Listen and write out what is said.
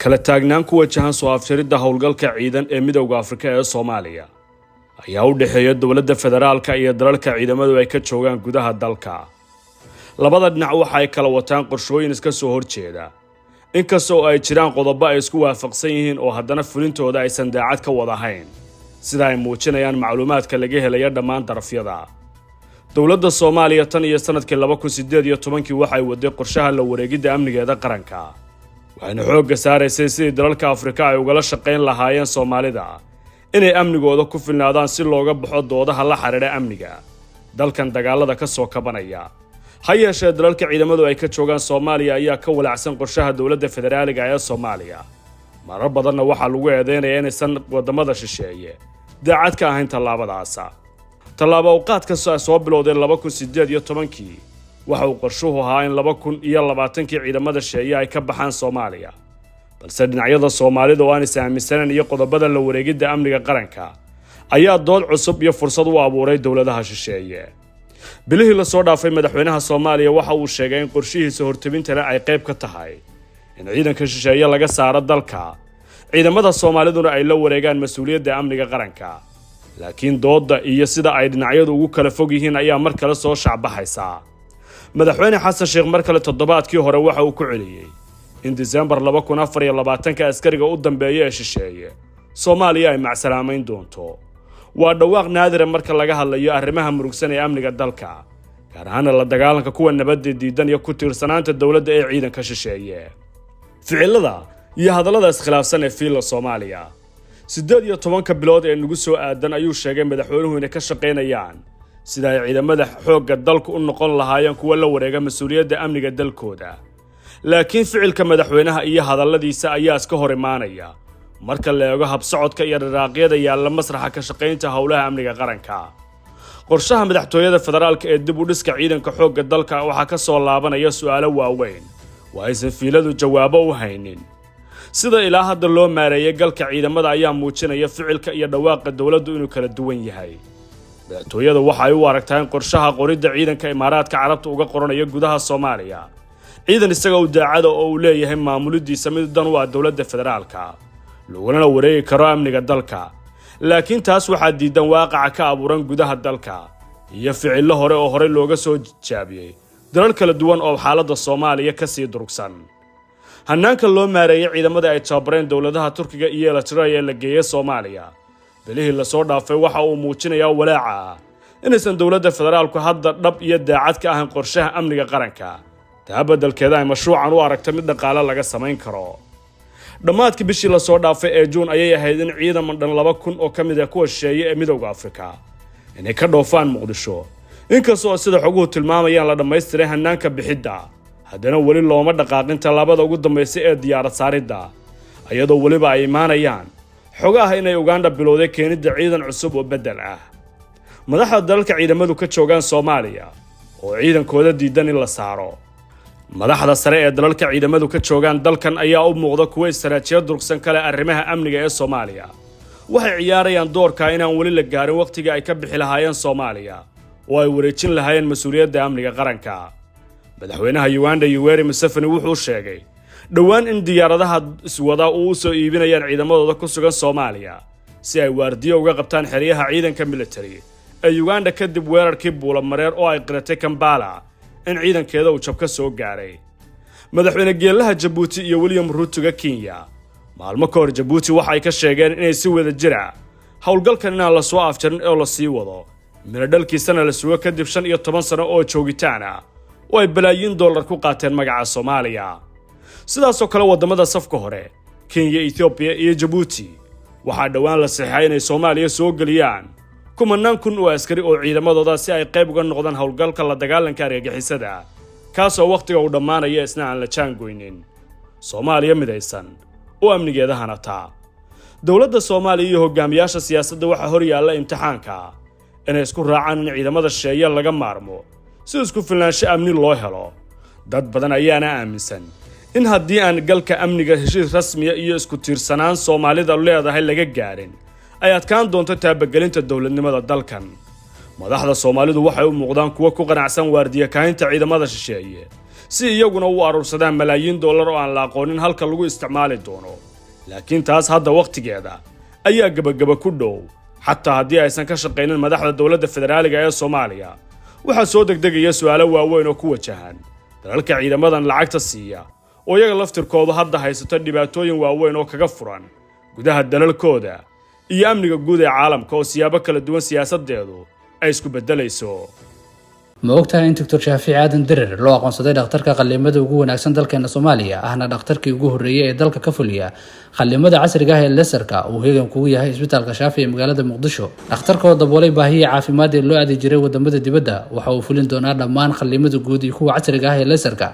Kala taagnaan ku wajahan soo afjaridda howlgalka ciidan ee Midowda Afrika ee Soomaaliya ayaa u dhexeeya dowladda federaalka iyo dalalka ciidamadu ay ka joogaan gudaha dalka. Labada dhinac waxa ay kala wataan qorshooyin iska soo horjeeda, inkasta oo ay jiraan qodobo ay isku waafaqsan yihiin oo haddana fulintooda aysan daacad ka wadahayn, sida ay muujinayaan macluumaadka laga helaya dhammaan darafyada. Dowladda Soomaaliya tan iyo sanadkii 2018-kii waxay waday qorshaha la wareegidda amnigeeda qaranka, waxayna xoogga saaraysay sidii dalalka Afrika ay ugala shaqayn lahaayeen Soomaalida inay amnigooda ku filnaadaan, si looga baxo doodaha la xidhiidha amniga dalkan dagaalada ka soo kabanaya. Ha yeeshee, dalalka ciidamadu ay ka joogaan Soomaaliya ayaa ka walacsan qorshaha dowladda federaaliga ee Soomaaliya. Marar badanna waxaa lagu eedeynaya inaysan waddamada shisheeye daacad ka ahayn tallaabadaasa. Tallaabo uqaad kasta soo bilowday 2018-kii, waxa uu qorshuhu ahaa in 2020-kii ciidamada shisheeye ay ka baxaan Soomaaliya, balse dhinacyada Soomaalida oo aan is aaminsanayn iyo qodobada la wareegidda amniga qaranka ayaa dood cusub iyo fursad u abuuray dowladaha shisheeye. Bilihii lasoo dhaafay, madaxweynaha Soomaaliya waxa uu sheegay in qorshihiisa hortebintale ay qayb ka tahay in ciidanka shisheeye laga saaro dalka, ciidamada Soomaaliduna ay la wareegaan mas-uuliyadda amniga qaranka. Laakiin doodda iyo sida ay dhinacyadu ugu kala fog yihiin ayaa mar kale soo shacbaxaysa. Madaxweyne Xasan Sheekh mar kale toddobaadkii hore waxa uu ku celiyey in Disembar 2024-ka askariga u dambeeya ee shisheeye Soomaaliya ay macsalaamayn doonto. Waa dhawaaq naadira marka laga hadlayo arrimaha murugsan ee amniga dalka, gaar ahaana la dagaalanka kuwa nabadda diidan iyo ku tiirsanaanta dowladda ee ciidanka shisheeye. Ficilada iyo hadallada iskhilaafsan ee Fiilla Soomaaliya 18-ka bilood ee nagu soo aadan ayuu sheegay madaxweynuhu inay ka shaqaynayaan sida ay ciidamada xoogga dalku u noqon lahaayeen kuwa la wareega mas-uuliyadda amniga dalkooda. Laakiin ficilka madaxweynaha iyo hadalladiisa ayaa iska hor imaanaya marka la eego habsocodka iyo dharaaqyada yaalla masraxa ka shaqaynta howlaha amniga qaranka. Qorshaha madaxtooyada federaalka ee dib u dhiska ciidanka xoogga dalka waxaa ka soo laabanaya su'aalo waaweyn oo aysan fiiladu jawaabo u haynin. Sida ilaa hadda loo maareeyay galka ciidamada ayaa muujinaya ficilka iyo dhawaaqa dowladdu inuu kala duwan yahay. Madaxtooyada waxa ay u aragtaa in qorshaha qoridda ciidanka Imaaraadka Carabta uga qoranayo gudaha Soomaaliya ciidan isaga u daacada oo uu leeyahay maamulidiisa mid dan u ah dowladda federaalka, lagulana wareegi karo amniga dalka. Laakiin taas waxaa diidan waaqaca ka abuuran gudaha dalka iyo ficillo hore oo horey looga soo jaabiyey dalal kala duwan oo xaaladda Soomaaliya ka sii durugsan. Hannaanka loo maareeyay ciidamada ay tababareen dowladaha Turkiga iyo Eritrea ee la geeyey Soomaaliya bilihii lasoo dhaafay waxa uu muujinayaa walaaca ah inaysan dowladda federaalku hadda dhab iyo daacad ka ahayn qorshaha amniga qaranka, taa beddelkeeda ay mashruucan u aragta mid dhaqaale laga samayn karo. Dhammaadkii bishii lasoo dhaafay ee Juun ayay ahayd in ciidaman dhan 2000 oo ka mid ah kuwa shisheeye ee Midowda Afrika inay ka dhoofaan Muqdisho. Inkasta oo sida xoguhu tilmaamayaan la dhammaystiray hannaanka bixidda, haddana weli looma dhaqaaqin tallaabada ugu dambaysa ee diyaarad saaridda, iyadoo weliba ay imaanayaan xogaha inay Uganda bilowday keenidda ciidan cusub oo beddel ah. Madaxda dalalka ciidamadu ka joogaan Soomaaliya oo ciidankooda diidan in la saaro. Madaxda sare ee dalalka ciidamadu ka joogaan dalkan ayaa u muuqda kuwo istaraatiijiyad durugsan kale arrimaha amniga ee Soomaaliya. Waxay ciyaarayaan doorka inaan weli la gaarin wakhtigii ay ka bixi lahaayeen Soomaaliya oo ay wareejin lahaayeen mas-uuliyadda amniga qaranka. Madaxweynaha Uganda Yoweri Museveni wuxuu sheegay dhowaan in diyaaradaha iswada uu u soo iibinayaan ciidamadooda ku sugan Soomaaliya si ay waardiyo uga qabtaan xeryaha ciidanka military ee Uganda, kadib weerarkii Buulamareer oo ay qiratay Kambala in ciidankeeda uu jab ka soo gaaray. Madaxweyne Geellaha Jabuuti iyo William Rutoga Kenya maalmo ka hor Jabuuti waxa ay ka sheegeen inay si wada jira howlgalkan inaan la soo afjarin oo la sii wado, midho dhalkiisana la sugo kadib 15 sano oo joogitaan ah oo ay balaayiin dollar ku qaateen magaca Soomaaliya. Sidaasoo kale, waddamada safka hore, Kenya, Etoobiya iyo Jabuuti, waxaa dhowaan la saxeexay inay Soomaaliya soo geliyaan kumanaan kun oo askari oo ciidamadooda si ay qayb uga noqdaan howlgalka la dagaalanka argagixisada, kaasoo wakhtiga uu dhammaanaya isna aan la jaangoynin. Soomaaliya midaysan oo amnigeeda hanataa. Dowladda Soomaaliya iyo hogaamiyaasha siyaasadda waxaa hor yaalla imtixaanka inay isku raacaan in ciidamada shisheeye laga maarmo si isku filnaansho amni loo helo. Dad badan ayaana aaminsan in haddii aan galka amniga heshiis rasmiya iyo isku tiirsanaan Soomaalida leedahay laga gaarin, ay adkaan doonto taabagelinta dowladnimada dalkan. Madaxda Soomaalidu waxay u muuqdaan kuwo ku qanacsan waardiya kahinta ciidamada shisheeye. Si iyaguna u aruursadaan malaayiin dollar oo aan la aqoonin halka lagu isticmaali doono. Laakiin taas hadda wakhtigeeda ayaa gebageba ku dhow. Xataa haddii aysan ka shaqaynin madaxda dowladda federaaliga ee Soomaaliya, waxaa soo degdegaya su'aalo waaweyn oo ku wajahan dalalka ciidamadan lacagta siiya, oo iyaga laftirkoodu hadda haysato dhibaatooyin waaweyn oo kaga furan gudaha dalalkooda iyo amniga guud ee caalamka oo siyaabo kala duwan siyaasaddeedu ay isku beddelayso. Ma ogtahay in Doctor Shaafici Aadan Dirir loo aqoonsaday dhakhtarka qalliimada ugu wanaagsan dalkeena Soomaaliya, ahna dhakhtarkii ugu horreeyay ee dalka ka fuliya qalliimada casriga ah ee laser-ka, uu heegan kugu yahay Isbitaalka Shaafi ee magaalada Muqdisho? Dhakhtarkoo daboolay baahiya caafimaad ee loo aadi jiray wadamada dibadda, waxa uu fulin doonaa dhammaan qalliimada guud iyo kuwa casriga ah ee laser-ka.